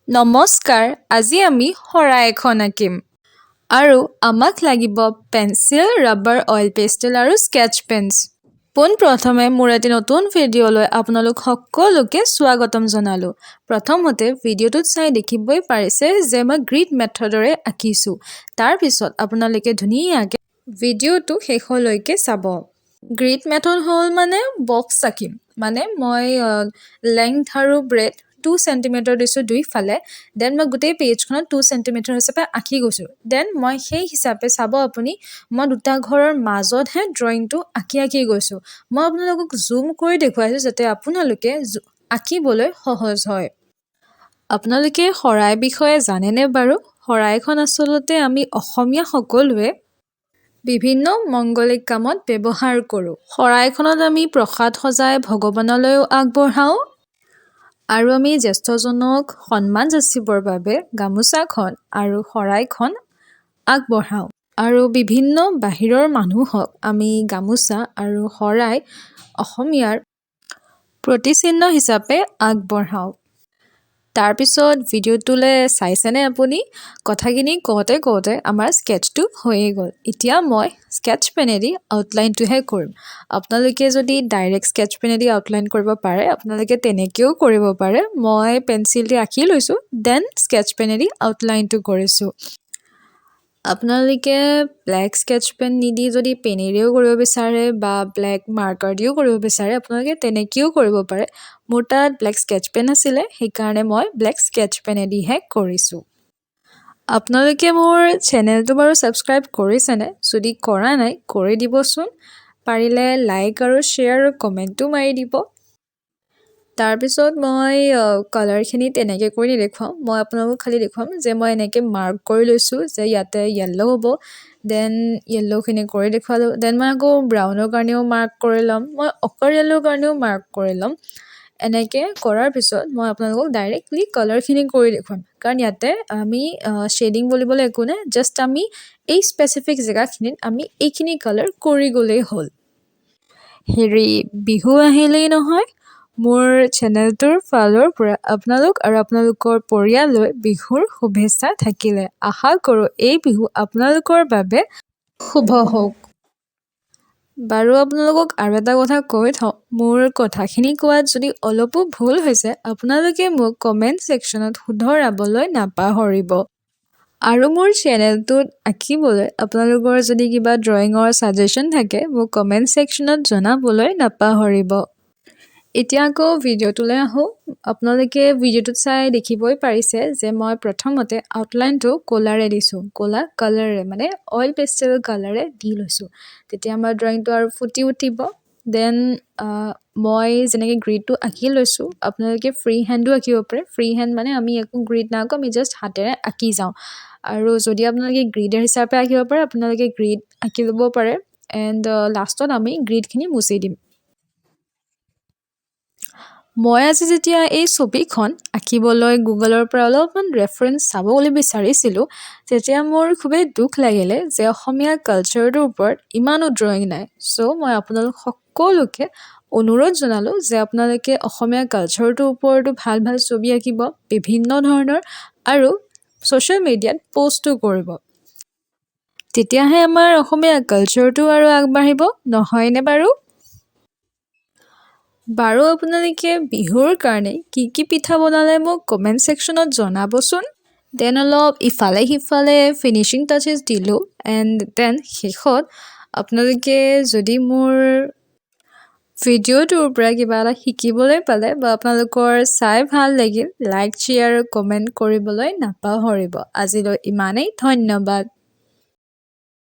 নমস্কাৰ, আজি আমি শৰাই এখন আঁকিম আৰু আমাক লাগিব পেঞ্চিল, ৰাবাৰ, অইল পেষ্টেল আৰু স্কেচ পেনছ। পোনপ্ৰথমে মোৰ এটি নতুন ভিডিঅ'লৈ আপোনালোক সকলোকে স্বাগতম জনালোঁ। প্ৰথমতে ভিডিঅ'টোত চাই দেখিবই পাৰিছে যে মই গ্ৰীড মেথডেৰে আঁকিছোঁ। তাৰপিছত আপোনালোকে ধুনীয়াকৈ ভিডিঅ'টো শেষলৈকে চাব। গ্ৰীড মেথড হ'ল মানে বক্স আঁকিম, মানে মই লেংথ আৰু ব্ৰেডথ 2 চেণ্টিমিটাৰ দিছোঁ দুইফালে। Then মই গোটেই পেজখনত 2 চেণ্টিমিটাৰ হিচাপে আঁকি গৈছোঁ। Then মই সেই হিচাপে চাব আপুনি, মই দুটা ঘৰৰ মাজতহে ড্ৰয়িংটো আঁকি আঁকি গৈছোঁ। মই আপোনালোকক জুম কৰি দেখুৱাইছোঁ যাতে আপোনালোকে আঁকিবলৈ সহজ হয়। আপোনালোকে শৰাই বিষয়ে জানেনে বাৰু? শৰাইখন আচলতে আমি অসমীয়া সকলোৱে বিভিন্ন মংগলিক কামত ব্যৱহাৰ কৰোঁ। শৰাইখনত আমি প্ৰসাদ সজাই ভগৱানলৈও আগবঢ়াওঁ আৰু আমি জ্যেষ্ঠজনক সন্মান যাচিবৰ বাবে গামোচাখন আৰু শৰাইখন আগবঢ়াওঁ আৰু বিভিন্ন বাহিৰৰ মানুহক আমি গামোচা আৰু শৰাই অসমীয়াৰ প্ৰতিচিহ্ন হিচাপে আগবঢ়াওঁ। তাৰপিছত ভিডিঅ'টোলৈ চাইছেনে আপুনি? কথাখিনি কওঁতে কওঁতে আমাৰ স্কেটছটো হৈয়ে গ'ল। এতিয়া মই স্কেটছ পেনেদি আউটলাইনটোহে কৰিম। আপোনালোকে যদি ডাইৰেক্ট স্কেটছ পেনেদি আউটলাইন কৰিব পাৰে, আপোনালোকে তেনেকৈও কৰিব পাৰে। মই পেঞ্চিল দি আঁকি লৈছোঁ, then sketch পেনেদি আউটলাইনটো কৰিছোঁ। আপোনালোকে ব্লেক স্কেটছ পেন নিদি যদি পেনেৰেও কৰিব বিচাৰে বা ব্লেক মাৰ্কাৰ দিও কৰিব বিচাৰে, আপোনালোকে তেনেকৈও কৰিব পাৰে। মোৰ তাত ব্লেক স্কেটছ পেন আছিলে, সেইকাৰণে মই ব্লেক স্কেটছ পেনেদিহে কৰিছোঁ। আপোনালোকে মোৰ চেনেলটো বাৰু ছাবস্ক্ৰাইব কৰিছেনে? যদি কৰা নাই, কৰি দিবচোন। পাৰিলে লাইক আৰু শ্বেয়াৰ আৰু কমেণ্টো মাৰি দিব। তাৰপিছত মই কালাৰখিনি তেনেকৈ কৰি নেদেখুৱাওঁ। মই আপোনালোকক খালি দেখুৱাম যে মই এনেকৈ মাৰ্ক কৰি লৈছোঁ যে ইয়াতে য়েল্ল' হ'ব। Then য়েল্ল'খিনি কৰি দেখুৱালোঁ। Then মই আকৌ ব্ৰাউনৰ কাৰণেও মাৰ্ক কৰি ল'ম, মই অকাৰ য়েল্ল'ৰ কাৰণেও মাৰ্ক কৰি ল'ম। এনেকৈ কৰাৰ পিছত মই আপোনালোকক ডাইৰেক্টলি কালাৰখিনি কৰি দেখুৱাম, কাৰণ ইয়াতে আমি শ্বেডিং বুলিবলৈ একো নাই। জাষ্ট আমি এই স্পেচিফিক জেগাখিনিত আমি এইখিনি কালাৰ কৰি গ'লেই হ'ল। হেৰি, বিহু আহিলেই নহয়। মোৰ চেনেলটোৰ ফালৰ পৰা আপোনালোক আৰু আপোনালোকৰ পৰিয়াললৈ বিহুৰ শুভেচ্ছা থাকিলে। আশা কৰোঁ এই বিহু আপোনালোকৰ বাবে শুভ হওক। বাৰু, আপোনালোকক আৰু এটা কথা কৈ থওঁ, মোৰ কথাখিনি কোৱাত যদি অলপো ভুল হৈছে, আপোনালোকে মোক কমেণ্ট ছেকশ্যনত শুধৰাবলৈ নাপাহৰিব। আৰু মোৰ চেনেলটোত আঁকিবলৈ আপোনালোকৰ যদি কিবা ড্ৰয়িঙৰ ছাজেশ্যন থাকে, মোক কমেণ্ট ছেকশ্যনত জনাবলৈ নাপাহৰিব। এতিয়া আকৌ ভিডিঅ'টোলৈ আহোঁ। আপোনালোকে ভিডিঅ'টোত চাই দেখিবই পাৰিছে যে মই প্ৰথমতে আউটলাইনটো ক'লাৰে দিছোঁ, ক'লা কালাৰেৰে, মানে অইল পেষ্টেল কালাৰে দি লৈছোঁ। তেতিয়া আমাৰ ড্ৰয়িংটো আৰু ফুটি উঠিব। Then মই যেনেকৈ গ্ৰীডটো আঁকি লৈছোঁ, আপোনালোকে ফ্ৰী হেণ্ডো আঁকিব পাৰে। ফ্ৰী হেণ্ড মানে আমি একো গ্ৰীড নাআঁকো, আমি জাষ্ট হাতেৰে আঁকি যাওঁ। আৰু যদি আপোনালোকে গ্ৰীডৰ হিচাপে আঁকিব পাৰে, আপোনালোকে গ্ৰীড আঁকি ল'ব পাৰে। এণ্ড লাষ্টত আমি গ্ৰীডখিনি মুচি দিম। মই আজি যেতিয়া এই ছবিখন আঁকিবলৈ গুগলৰ পৰা অলপমান ৰেফাৰেঞ্চ চাবলৈ বিচাৰিছিলোঁ, তেতিয়া মোৰ খুবেই দুখ লাগিলে যে অসমীয়া কালচাৰটোৰ ওপৰত ইমানো ড্ৰয়িং নাই। চ' মই আপোনালোক সকলোকে অনুৰোধ জনালোঁ যে আপোনালোকে অসমীয়া কালচাৰটোৰ ওপৰতো ভাল ভাল ছবি আঁকিব বিভিন্ন ধৰণৰ আৰু ছ'চিয়েল মিডিয়াত প'ষ্টো কৰিব। তেতিয়াহে আমাৰ অসমীয়া কালচাৰটো আৰু আগবাঢ়িব, নহয়নে বাৰু? বাৰু, আপোনালোকে বিহুৰ কাৰণে কি কি পিঠা বনালে মোক কমেণ্ট ছেকশ্যনত জনাবচোন। Then অলপ ইফালে সিফালে ফিনিচিং টাচেছ দিলোঁ। এণ্ড then শেষত আপোনালোকে যদি মোৰ ভিডিঅ'টোৰ পৰা কিবা এটা শিকিবলৈ পালে বা আপোনালোকৰ চাই ভাল লাগিল, লাইক, শ্বেয়াৰ, কমেণ্ট কৰিবলৈ নাপাহৰিব। আজিলৈ ইমানেই, ধন্যবাদ।